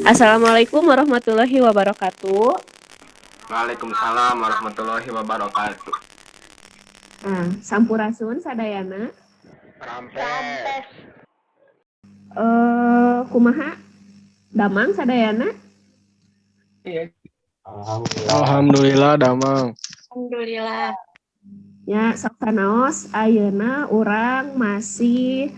Assalamualaikum warahmatullahi wabarakatuh. Waalaikumsalam warahmatullahi wabarakatuh. Nah, sampurasun sadayana. Rampes. Kumaha? Damang sadayana? Iya. Alhamdulillah damang. Alhamdulillah. Ya, sok sanaos ayeuna urang masih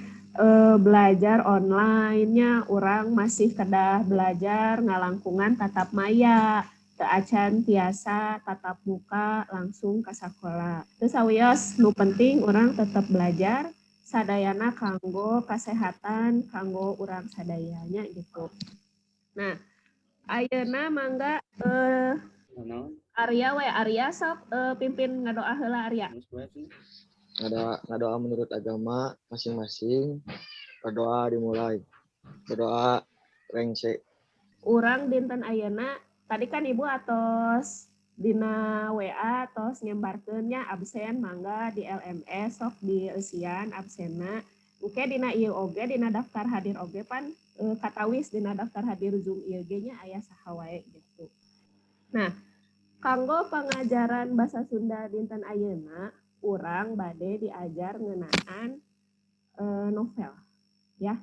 belajar online-nya, urang masih kedah belajar ngalangkungan tatap maya, teu acan tiasa tatap muka langsung ke sakola. Teu sawios, nu penting urang tetap belajar sadayana kanggo kesehatan, kanggo urang sadayanya gitu. Nah, ayeuna mangga Arya we, Arya sok pimpin ngadoa heula, Arya. Ngadoa menurut agama masing-masing. Berdoa dimulai. Berdoa rengse. Urang dinten ayeuna, tadi kan Ibu atos dina WA tos nyembarkeun nya, absen mangga di LMS sok dieusian absenna. Engke dina ieu oge, dina daftar hadir oge pan katawis dina daftar hadir Zoom ieu ge nya, aya saha wae gitu. Nah, kanggo pangajaran bahasa Sunda dinten ayeuna, urang bade diajar ngeunaan novel ya,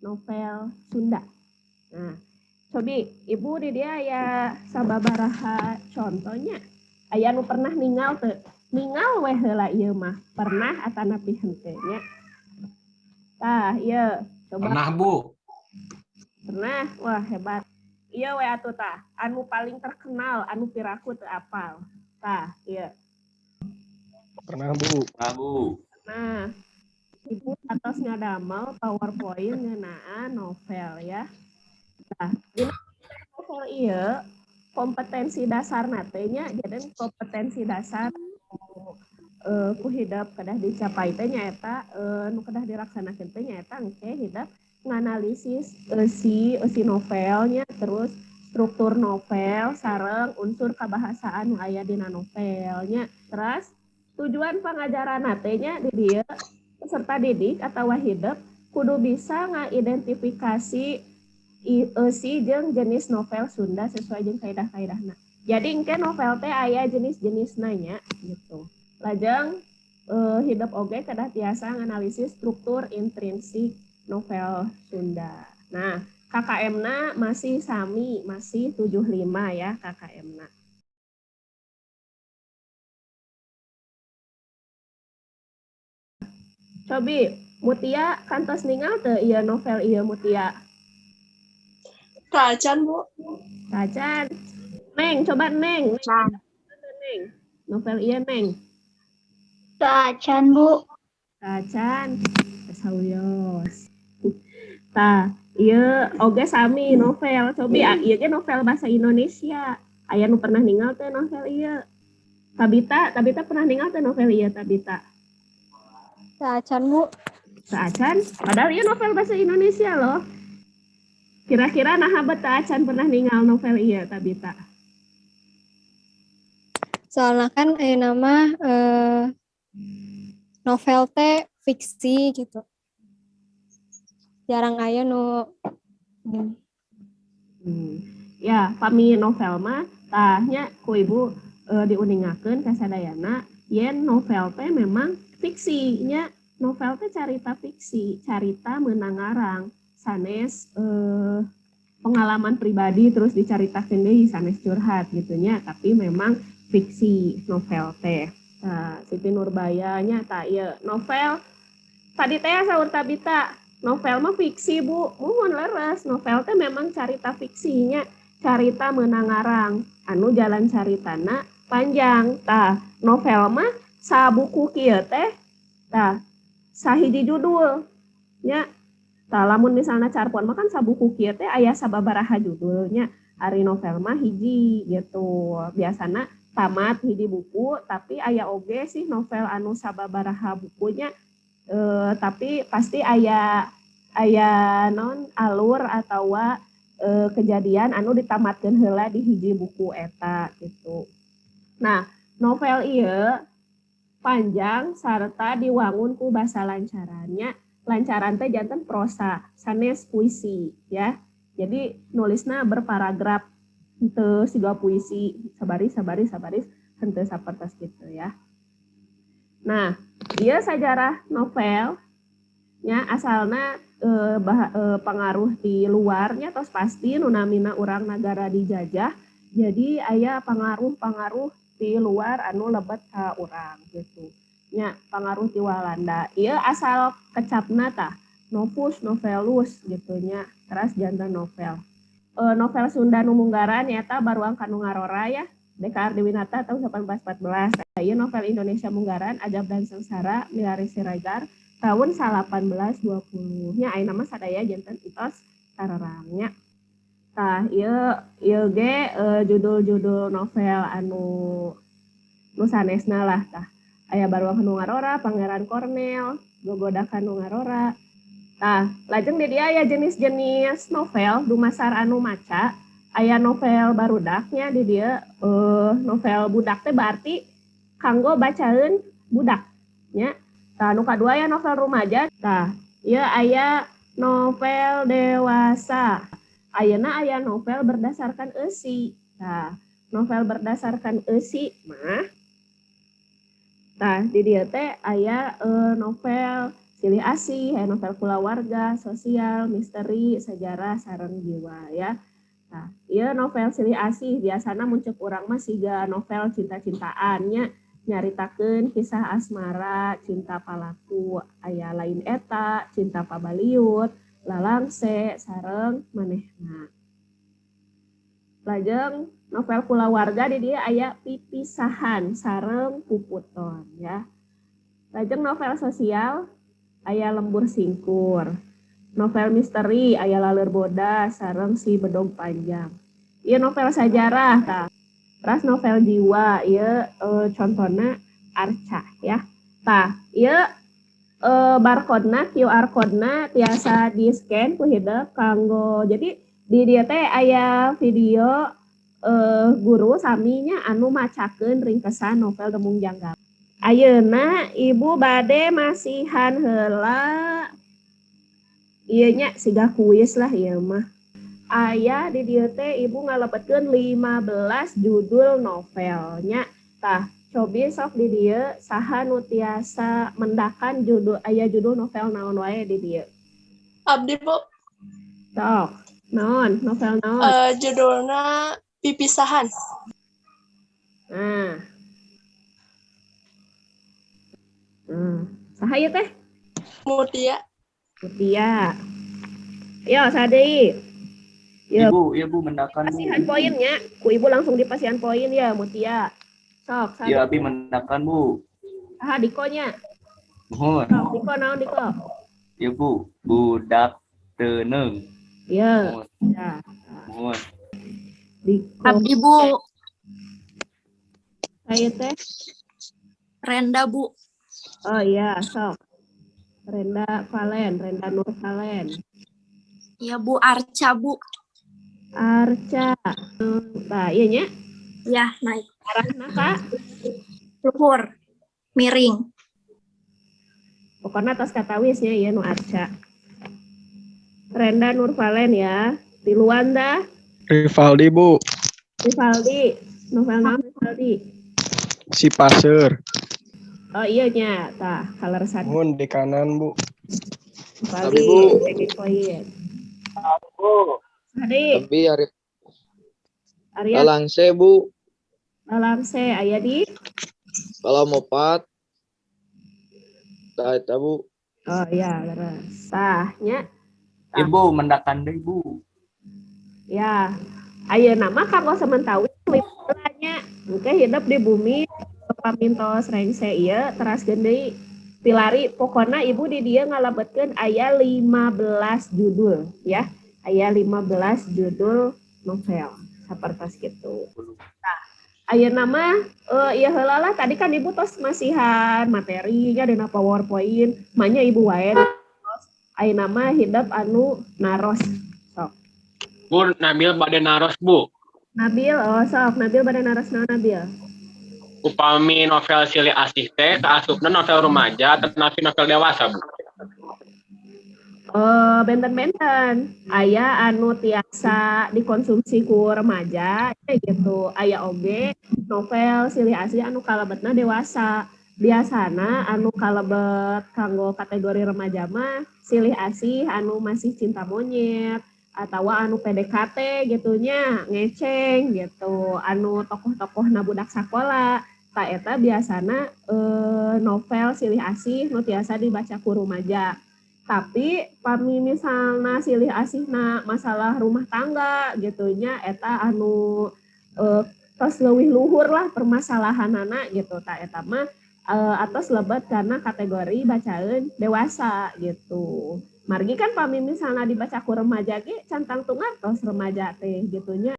novel Sunda. Nah, cobi Ibu di dieu aya sababaraha contohnya. Aya nu pernah ningal teu? Ningal weh heula ieu mah. Pernah atanapi henteu nya? Tah, ieu coba. Pernah, Bu. Pernah. Wah, hebat. Ieu we atuh tah, anu paling terkenal anu piraku teu apal. Tah, ieu. Pernah, Bu. Pernah, Bu. Nah, Ibu atos ngadamel PowerPoint ngeunaan novel ya. Nah, dina novel ieu kompetensi dasar teh nya, jadi kompetensi dasar ku hidep kedah dicapai teh nyaeta nu kedah dilaksanakeun teh nyaeta engke hidep nganalisis eusi eusi novelnya, terus struktur novel sareng unsur kabahasaan nu aya dina novelnya. Terus tujuan pangajaran teh nya di dieu, peserta didik atau hidep kudu bisa ngaidentifikasi eusi jeung jenis novel Sunda sesuai jeung kaidah-kaidahna. Jadi engke novel teh aya jenis-jenisna nya gitu. Lajeng hidep oge kedah tiasa nganalisis struktur intrinsik novel Sunda. Nah, KKM-na masih sami, masih 75 ya KKM-na. Cobi, Mutia kantos ningal teu ieu novel ieu, Mutia? Tacan, Bu. Tacan. Neng, coba Neng. Neng, Neng. Novel ieu, Neng. Tacan, Bu. Tacan. Sawios. Tah, ieu oge sami novel. Cobi ieu ge novel bahasa Indonesia. Aya nu pernah ningal teu novel ieu? Tabita, Tabita pernah ningal teu novel ieu, Tabita? Tacan, Bu. Tacan, padahal ieu novel bahasa Indonesia loh. Kira-kira naha bet acan pernah ningal novel ieu, Tabita? Soalnya kan nama novel teh fiksi gitu. Jarang aya nu gini. Ya, pami novel mah tah nya ku Ibu diuningakeun ka sadayana yen novel teh memang fiksi nya, novel teh carita fiksi, carita meunang ngarang, sanes pengalaman pribadi terus dicaritakeun deui, sanes curhat gitu nya, tapi memang fiksi novel teh. Nah, Siti Nurbaya nya, tah ieu novel tadi teh saur Tabita, novel mah fiksi, Bu. Muhun, leres, novel teh memang carita fiksinya, carita meunang ngarang anu jalan caritana panjang. Tah, novel mah sabuku kieu teh tah sahiji judul nya. Tah, lamun misalnya carpon mah kan sabuku kieu teh aya sababaraha judulnya, ari novel mah hiji gitu. Biasana tamat hiji buku, tapi aya oge sih novel anu sababaraha bukunya, tapi pasti aya aya non alur atau kejadian anu ditamatkeun heula di hiji buku eta gitu. Nah, novel ieu panjang sarta diwangun ku basa lancarannya. Lancaran teh janten prosa, sanes puisi ya. Jadi Jadi nulisna berparagraf, henteu siga puisi sabaris sabaris sabaris, henteu sapertos gitu ya. Nah, ieu sajarah novel nya, asalna pengaruh di luarnya. Tos pasti nu namina urang nagara dijajah, jadi aya pengaruh-pengaruh di luar anu lebet ka urang gitu nya, pengaruh di Walanda. Ieu asal kecapna tah novus novellus gitu nya, teras janten novel. Novel Sunda nu munggaran nyaeta Baruang Kanu Ngarora ya, DK Ardiwinata tahun 1814. Ieu novel Indonesia munggaran Ajab dan Sengsara Milari Siregar tahun 1820 nya. Ayeuna mah sadaya janten entos tarerang nya. Tah, ieu ieu ge judul-judul novel anu nu sanesna lah. Tah, aya Baruang Kanu Ngarora, Pangeran Kornel, Gogodakan Nu Ngarora. Tah, lajeng di dieu aya jenis-jenis novel dumasar anu maca. Aya novel barudaknya di dieu. Novel budak teh berarti kanggo bacaeun budak nya. Tah, nu kadua aya novel rumaja. Tah, ieu aya novel dewasa. Ayeuna aya novel berdasarkan eusi. Tah, novel berdasarkan eusi mah, tah di dieu teh aya novel silih asih, aya novel kulawarga, sosial, misteri, sejarah, sareng jiwa ya. Tah, ieu novel silih asih biasana mun ceuk urang mah siga novel cinta-cintaan nya, nyaritakeun kisah asmara, cinta palaku, aya Lain Eta, Cinta Pabaliut, Lalangse, sareng Manehna. Lajeng novel kulawarga di dieu aya Pipisahan sareng Puputon ya. Lajeng novel sosial aya Lembur Singkur. Novel misteri aya Laleur Bodas sareng Si Bedog Panjang. Ieu novel sajarah tah. Terus novel jiwa ieu contohna Arca ya. Tah, ieu barcode-na, QR code-na tiasa di-scan ku hidep kanggo, jadi di dieu teh aya video guru saminya anu macakeun ringkesan novel Demung Janggal. Ayeuna ibu bade masihan heula ieu nya, siga kuis lah ieu mah. Aya di dieu teh ibu ngalebetkeun 15 judul novelnya. Tah, cobi sok di dieu saha nu tiasa mendakan judul, aya judul novel naon wae di dieu. Abdi, Bu. Sok, naon? Novel naon? Judulna Pipisahan. Nah. Saha ieu teh? Mutia. Mutia. Yo, saha deui? Yo. Ibu, iya Bu, mendakan Bu. Pasihan poinnya, ku ibu langsung dipasihan poin ya, Mutia. Sok, saha? Iya, abi mendakan Bu. Saha, Diko nya? Muhun. Sok, Diko, naon Diko? Iya Bu, Budak Teuneung. Iya. Muhun. Ya. Muhun. Diko. Abdi, Bu. Saya teh Renda, Bu. Oh iya, sok. Renda Valen, Renda Nur Valen. Iya, Bu, Arca, Bu. Arca. Nah, iya nya. Ya, naik. Arahna Kak. Luhur. Miring. Pokoknya atas katawisnya ya nu Arca. Renda Nur Valen ya. Tiluan dah. Rivaldi, Bu. Rivaldi. Novel naon Rivaldi? Si Paseur. Oh iya nya, tah color satu. Muhun di kanan, Bu. Rivaldi, Abi, Bu. second poin. Bu. Adi, Abi Arif. Arya. Lalangse, Bu. Lalangse aya di Kalau mopat. Tah eta, Bu. Oh iya, leres. Tah nya. Ibu mendakan deui Bu. Ya. Ayeuna mah kanggo sementawi nya engke hidup di bumi pamintos rengse ieu teraskeun deui pilari. Pokona ibu di dieu ngalebetkeun aya 15 judul ya, aya 15 judul novel sapertos kitu. Nah, ayeuna mah ieu heula lah. Tadi kan ibu tos masihan materinya dina PowerPoint, manya ibu wae. Ayeuna mah hidep anu naros, sok. Bu, Nabil bade naros, Bu. Nabil, oh sok, Nabil bade naros naon, Nabil? Upami novel Silih Asih teh kaasupna novel remaja atau novel dewasa, Bu? Benten-benten aya anu tiasa dikonsumsi ku remaja ya gitu, aya oge novel silih asih anu kalebetna dewasa. Biasana anu kalebet kanggo kategori remaja mah silih asih anu masih cinta monyet atau anu PDKT gitunya, ngeceng gitu, anu tokoh-tokoh budak sakola. Tah, eta biasana novel silih asih nu tiasa dibaca ku remaja. Tapi pami misalna silih asihna masalah rumah tangga gitunya, eta anu tos leuwih luhur lah permasalahanana gitu. Tah, eta mah atos lebet kana kategori bacaan dewasa gitu. Margi kan pami misalna dibaca ku remaja ge can tangtu ngartos remaja teh gitunya.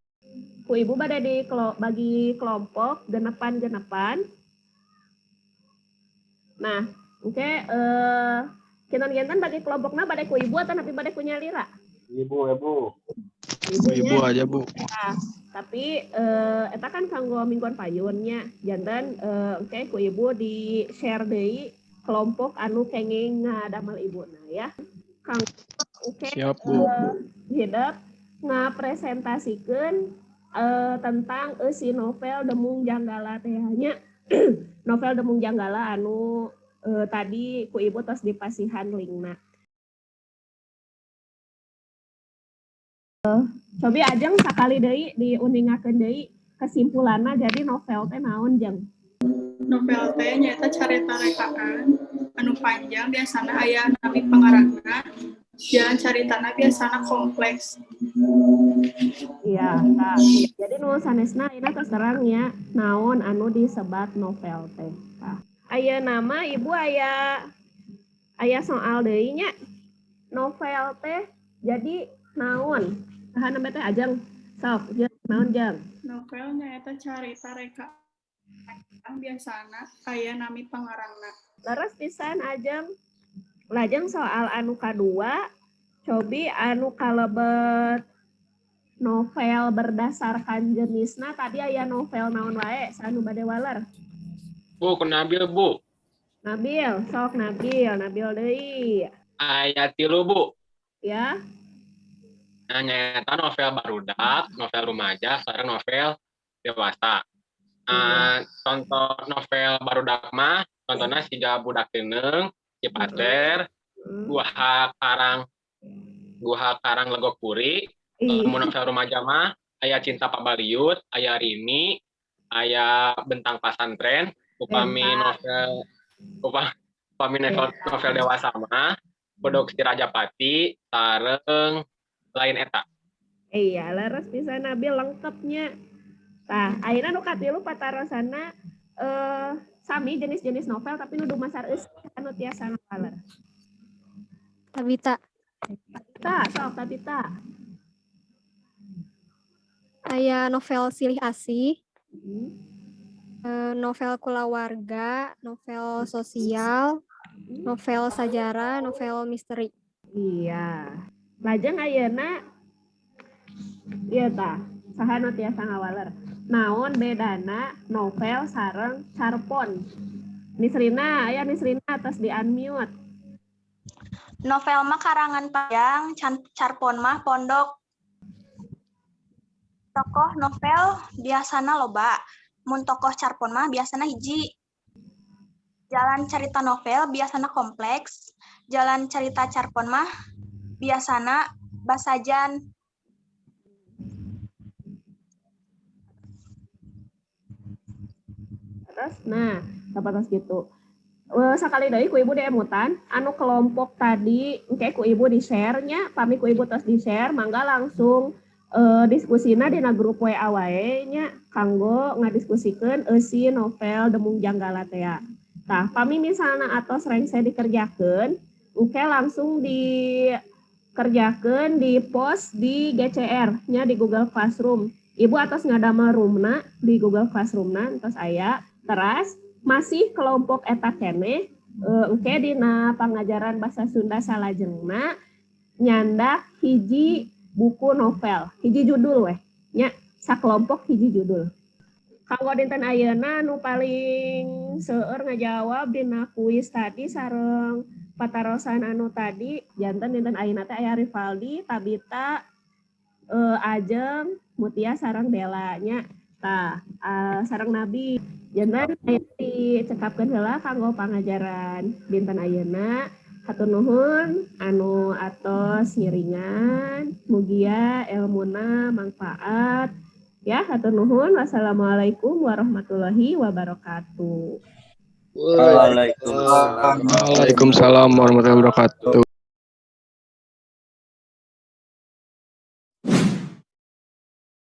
Ku ibu bade di bagi kelompok genepan-genepan. Nah, oke, kinten-kinten bagi kelompokna bade ku ibu atau napi bade ku nyalira? Ibu, ibu. Ibu aja, Bu. Nah, tapi eta kan kanggo mingguan payunnya. Janten oke, ku ibu di share deui kelompok anu kenging ngadamel ibu nah ya. Kanggo oke. Siap, Bu. Hidep ngapresentasikeun tentang si novel Demung Janggala teh nya. Novel Demung Janggala anu tadi ku ibu tos dipasihan linkna. Cobi Ajeng sakali deui diuningakeun deui kesimpulanna, jadi novel teh naon, Jeng? Novel teh nyaeta carita rekaan anu panjang, biasana aya nami pangarangna, jalan caritana biasana kompleks. Iya, tah. Jadi nu sanesna ayeuna tos terang nya naon anu disebat novel teh. Tah. Ayeuna mah ibu aya aya soal deui nya. Novel teh jadi naon? Saha nembe teh, Ajeng? Sok, Jeng, naon, Jeng? Novel nyaeta carita rekaan, biasana aya nami pangarangna. Leres pisan, Ajeng. Lajeng soal anu kadua, cobi anu kalebet novel berdasarkan jenisna tadi aya novel naon wae, anu bade waler? Bu, ku Nabil, Bu. Nabil, sok Nabil, Nabil deui. Aya tilu, Bu. Ya. Nah, nyaeta novel barudak, novel remaja, sareng novel dewasa. Contoh novel barudak mah, contohnya siga Budak Teuneung, Cipaser, Guha Karang Legok Puri. Lamun novel remaja mah aya Cinta Pabaliut, aya Rini, aya Bentang Pasantren. Upami novel upami novel, novel dewasa mah Produksi Rajapati sareng lain eta. Iya, leres pisan, Nabil, lengkapnya. Tah, ayeuna nu katilu patarosana sami jenis-jenis novel tapi nu dumasar eusi anu tiasa ngawaler. Tabita. Tabita, sok Tabita. Aya novel Silih Asih, novel Kulawarga, novel sosial, novel sajarah, novel misteri. Iya. Lajeng ayeuna ieu tah, saha nu tiasa ngawaler? Naon bedana novel sareng carpon? Nisrina, aya Nisrina atos di unmute. Novel mah karangan panjang, carpon mah pondok. Tokoh novel biasana loba, mun tokoh carpon mah biasana hiji. Jalan cerita novel biasana kompleks, jalan cerita carpon mah biasana basajan. Terus, nah, dapat gitu. Sakali deui ku ibu diemutan, anu kelompok tadi engke ku ibu di share-nya, pami ku ibu tos di share, mangga langsung diskusina dina grup WA wae nya kanggo ngadiskusikeun eusi novel Demung Janggala teh. Tah, pami misalna atos rengse dikerjakeun, engke langsung dikerjakeun di post di GCR nya, di Google Classroom. Ibu atos ngadamel roomna di Google Classroomna entos aya. Teras masih kelompok eta keneh, engke dina pangajaran bahasa Sunda salajengna nyandak hiji buku novel, hiji judul weh nya, sakelompok hiji judul. Kanggo dinten ayeuna, nu paling seueur ngajawab dina kuis tadi sareng patarosan anu tadi, janten dinten ayeuna teh aya Rivaldi, Tabita, Ajeng, Mutia sareng Bella nya. Tah, sareng Nabi. Janten aya dicekapkeun heula kanggo pangajaran dinten ayeuna. Hatur nuhun anu atos ngiringan, mugia elmuna mangfaat. Ya, hatur nuhun. Wassalamualaikum warahmatullahi wabarakatuh. Waalaikumsalam. Waalaikumsalam warahmatullahi wabarakatuh.